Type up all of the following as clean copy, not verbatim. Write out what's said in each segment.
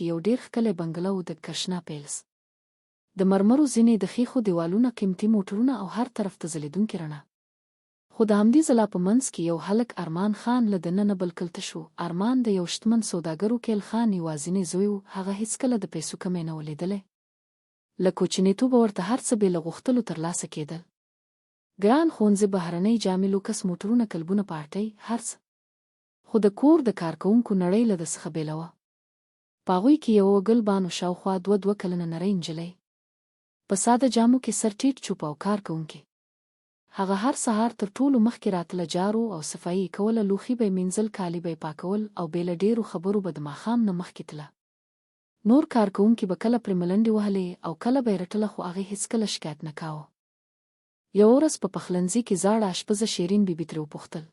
کې یو ډېر ښکلی بنګله و، د کرشنا پیلس. د مرمرو زینې، د ښیښو دیوالونه، قیمتي موټرونه او هر طرف ته ځلېدونکې رڼا. خو د همدې ځلا په منځ کې یو هلک ارمان خان له دننه بلکل تش و. ارمان د یو شتمن سوداګر وکیل خان یوازینی زوی و، هغه هیڅکله د پیسو کمی نه و لیدلی. له کوچنیتوبه ورته هر څه بې له غوښتلو ترلاسه کېدل. ګران ښوونځي، بهرنۍ جامې، لوکس موټرونه، کلبونه، پارټۍ، هر څه. خو د کور د کارکوونکو نړۍ له ده څخه بېله وه. په هغوی کې یوه وه ګل بانو، شاوخوا دوه دوه کلنه نرۍ نجلۍ. په ساده جامو کې سر ټیټ، چوپه او کار کوونکې. هغه هر سهار تر ټولو مخکې راتله، جارو او صفايي یې کوله، لوښي به یې مینځل، کالي به یې پاکول او بې له ډېرو خبرو به د ماښام نه مخکې تله. نور کارکوونکي به کله پرې ملنډې وهلې او کله به یې رټله خو هغې هېڅکله شکایت نه کاوه. یوه ورځ په پخلنځي کې زاړه اشپزه شیرین بي بي ترې وپوښتل.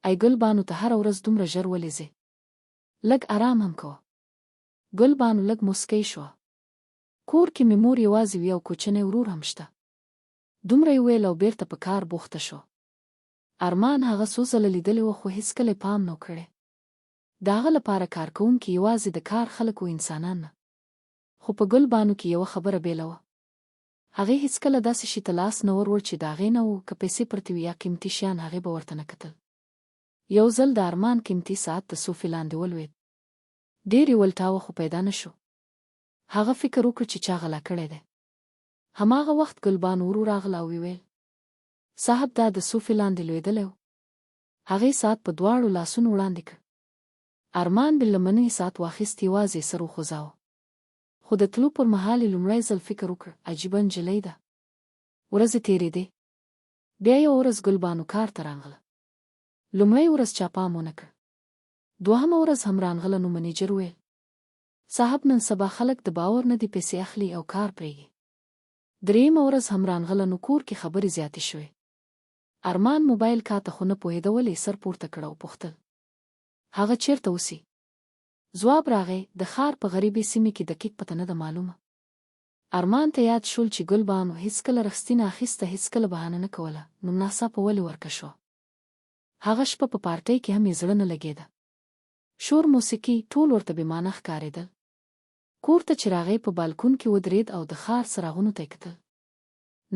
ای ګل بانو ته هره ورځ دومره ژر ولې ځې؟ لږ ارام هم کوه. ګل بانو لږ موسکۍ شوه. کور کې مې مور یوازې وي او کوچنی ورور هم شته. دومره یې وویل او بېرته په کار بوخته شوه. ارمان هغه څو ځله لیدلې وه خو هېڅکله یې پام نه و کړی. د هغه لپاره کارکوونکي یوازې د کار خلک وو انسانان نه. خو په ګل بانو کې یوه خبره بېله وه. هغې هېڅکله داسې شي ته لاس نه وروړ چې د هغې نه و، که پیسې پرتې وي یا قیمتي شیان هغې به ورته نه کتل. یو ځل د ارمان قیمتي ساعت د صوفې لاندې ولوېد. ډېر یې ولټاوه خو پیدا نه شو. هغه فکر وکړ چې چا غلا کړی دی. هماغه وخت ګل بانو ورو راغله او ویې ویل. صاحب دا د صوفې لاندې لوېدلی و. هغې ساعت په دواړو لاسونو وړاندې کړ. ارمان بې له مننې ساعت واخیست یوازې یې سر وخوځاوه. خو د تلو پر مهال یې لومړی ځل فکر وکړ، عجیبه نجلۍ ده. ورځې تېرېدې. بیا یوه ورځ ګل بانو کار ته رانغله. لومړۍ ورځ چا پام ونه کړ. دوهمه ورځ هم رانغله نو منیجر وویل. صاحب نن سبا خلک د باور نه دي پیسې اخلي او کار پرېږي. درېیمه ورځ هم رانغله نو کور کې خبرې زیاتې شوې. ارمان موبایل کاته خو نه پوهېده ولې یې سر پورته کړ او پوښتل. هغه چېرته اوسي؟ ځواب راغی، د ښار په غریبې سیمې کې دقیق پته نه ده معلومه. ارمان ته یاد شول چې ګل بانو هیڅکله رخصتي نه اخیسته هیڅکله بهانه نه کوله نو ناڅاپه ولې ورکه شوه؟ هغه شپه په پارټۍ کې هم یې زړه نه لګېده. شور موسیقي ټول ورته بې مانا ښکارېدل. کور ته چې راغی په بالکون کې ودرېد او د ښار څراغونو ته یې کتل.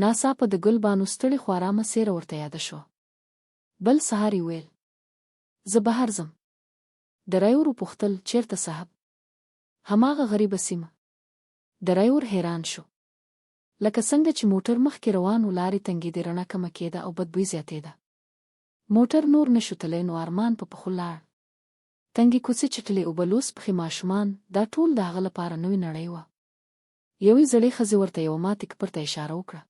ناڅاپه د ګل بانو ستړې خو ارامه څېره ورته یاده شوه. بل سهار یې وویل. زه بهر ځم. ډرایور وپوښتل، چېرته صاحب؟ هماغه غریبه سیمه. ډرایور حیران شو. لکه څنګه چې موټر مخکې روان و لارې تنګېدې رڼا کمه کېده او بد بوی زیاتېده. موټر نور نه شو تللی نو ارمان په پښو لاړ. تنګې کوڅې چټلې اوبه لوڅ پښې ماشومان دا ټول د هغه لپاره نوې نړۍ وه. یوې زړې ښځې ورته یوه ماتې کپر ته اشاره وکړه.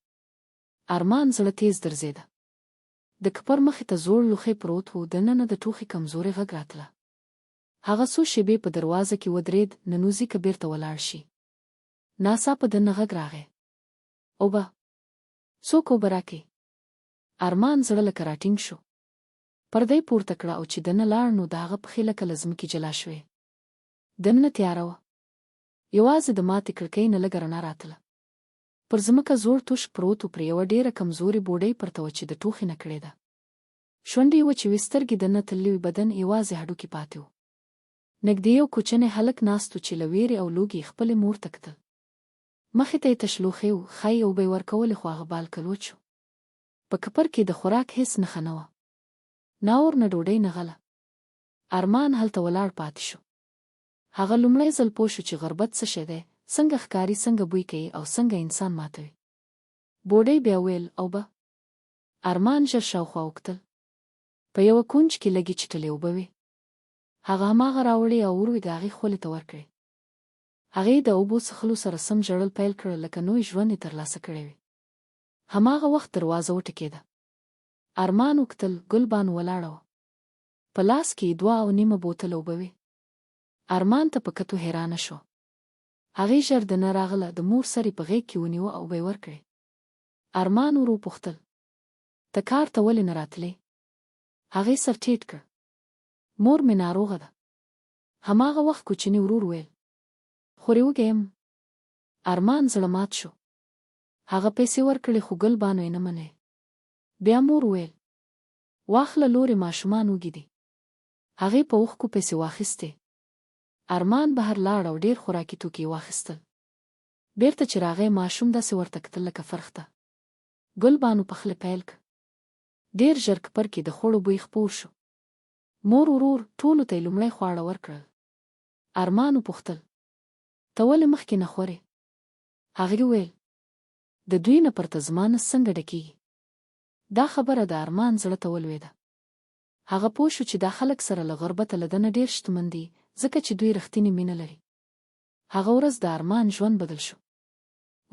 ارمان زړه تېز درزېده. د کپر مخې ته زوړ لوښی پروت و، دننه د ټوخي کمزورې غږ راتله. هغه څو شېبې په دروازه کې ودرېد، ننوځي که بېرته ولاړ شي. ناڅاپه دننه غږ راغی. اوبه! څوک اوبه راکړي؟ ارمان زړه لکه راټینګ شو. پرده یې پورته کړه او چې دننه لاړ نو د هغه پښې لکه له ځمکې جلا شوې. دننه تیاره وه. یوازې د ماتې کړکۍ نه لږه رڼا راتله. پر ځمکه زوړ توشک پروت و، پرې یوه ډېره کمزورې بوډۍ پرته وه چې د ټوخي نه کړېده. شونډې یې وچې وې، سترګې دننه تللې وې، بدن یې یوازې هډوکي پاتې وو. نږدې یو کوچنی هلک ناست و چې له وېرې او لوږې یې خپلې مور ته کتل. مخې ته یې تش لوښی و، ښایي اوبه یې ورکولې خو هغه بالکل وچ و. په کپر کې د خوراک هېڅ نښه نه وه. نه اور نه ډوډۍ نه غله. ارمان هلته ولاړ پاتې شو. هغه لومړی ځل پوه شو چې غربت څه شی دی، څنګه ښکاري، څنګه بوی کوي او څنګه انسان ماتوي. بوډۍ بیا وویل، اوبه؟ ارمان ژر شاوخوا وکتل. په یوه کونج کې لږې چټلې اوبه وې. هغه هماغه راوړې او ورو یې د هغې خولې ته ورکړې. هغې د اوبو څښلو سره سم ژړل پیل کړل لکه نوی ژوند یې ترلاسه کړی وي. هماغه وخت دروازه وټکېده. ارمان وکتل، ګل بانو ولاړه وه. په لاس کې یې دوه او نیمه بوتله اوبه وې. ارمان ته په کتو حیرانه شوه. هغې ژر دننه راغله، د مور سر یې په غېږ کې ونیوه او اوبه یې ورکړې. ارمان ورو وپوښتل. ته کار ته ولې نه راتلې؟ هغې سر ټیټ کړ. مور مې ناروغه ده. هماغه وخت کوچني ورور وویل. خورې وږی یم. ارمان زړه مات شو. هغه پیسې ورکړې خو ګل بانو یې نه منلې. بیا مور وویل. واخله لورې ماشومان وږي دي. هغې په اوښکو پیسې واخیستې. ارمان بهر لاړ او ډېر خوراکي توکي یې واخیستل. بېرته چې راغی ماشوم داسې ورته کتل لکه فرښته. ګل بانو پخلی پیل کړ. ډېر ژر کپر کې د خوړو بوی خپور شو. مور ورور ټولو ته یې لومړی خواړه ورکړل. ارمان وپوښتل. ته ولې مخکې نه خورې؟ هغې وویل. د دوی نه پرته زما نس څنګه ډکېږي؟ دا خبره د ارمان زړه ته ولوېده. هغه پوه شو چې دا خلک سره له غربته له ده نه ډېر شتمن دي، ځکه چې دوی رښتینې مینه لري. هغه ورځ د ارمان ژوند بدل شو.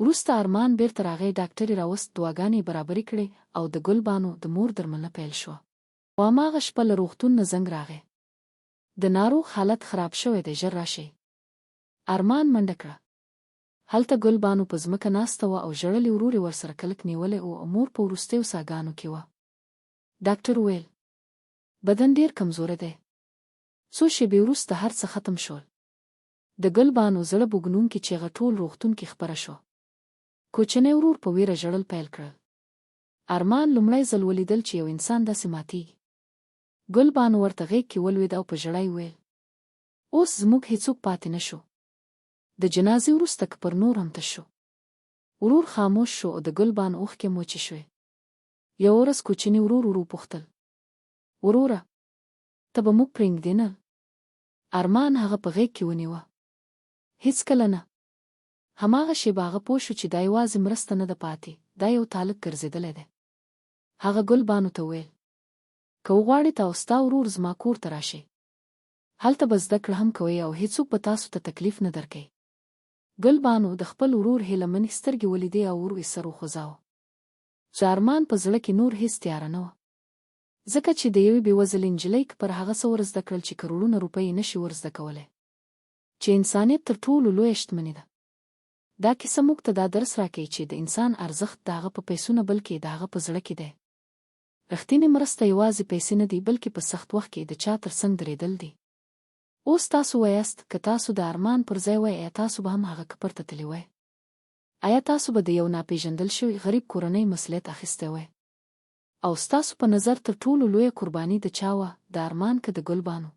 وروسته ارمان بېرته راغی، ډاکټر یې راوست، دواګانې یې برابرې کړې او د ګل بانو د مور درملنه پیل شوه. په هماغه شپه له روغتون نه زنګ راغی. د ناروغ حالت خراب شوی دی، ژر راشئ. ارمان منډه کړه. هلته ګل بانو په ځمکه ناسته وه او ژړلي ورور یې ورسره کلک نیولی ؤ او مور په وروستیو ساه ګانو کې وه. ډاکټر وویل. بدن ډېر کمزوری دی. څو شېبې وروسته هر څه ختم شول. د ګل بانو زړه بوږنونکې چېغه ټول روغتون کې خپره شوه. کوچنی ورور په ویره ژړل پیل کړل. ارمان لومړی ځل ولیدل چې یو انسان داسې ماتیږي. ګل بانو ورته غېږ کې ولوېده او په ژړا یې وویل. اوس زموږ هېڅوک پاتې نه شو. د جنازې وروسته کپر نور هم تش شو. ورور خاموش شو او د ګل بانو اوښکې هم وچې شوې. یوه ورځ کوچني ورور ور وپوښتل. وروره! ته به موږ پرېنږدې نه؟ ارمان هغه په غېږ کې ونیوه. هېڅکله نه. هماغه شېبه هغه پوه شو چې دا یوازې مرسته نه ده پاتې، دا یو تعلق ګرځېدلی دی. هغه ګل بانو ته وویل. که وغواړې ته او ستا ورور زما کور ته راشئ. هلته به زده کړه هم کوئ او هېڅوک به تاسو ته تکلیف نه درکوي. ګل بانو د خپل ورور هیله منې سترګې ولیدې او ورو یې سر وخوځاوه. د ارمان په زړه کې نور هېڅ تیاره نه وه. ځکه چې د یوې بې وزلې نجلۍ کپر هغه څه ورزده کړل چې کروړونه روپۍ یې نه شي ورزده کولی. چې انسانیت تر ټولو لویه شتمني ده. دا کیسه موږ ته دا درس راکوي چې د انسان ارزښت د هغه په پیسو نه بلکې د هغه په زړه کې دی. رښتینې مرسته یوازې پیسې نه دي بلکې په سخت وخت کې د چا تر څنګ درېدل دي. اوس تاسو وایاست که تاسو د ارمان پر ځای وای ایا تاسو به هم هغه کپر ته تللي وای؟ ایا تاسو به د یو ناپېژندل شوي غریب کورنۍ مسؤلیت اخیستی وای؟ او ستاسو په نظر تر ټولو لویه قرباني د چا وه، د ارمان که د ګل بانو؟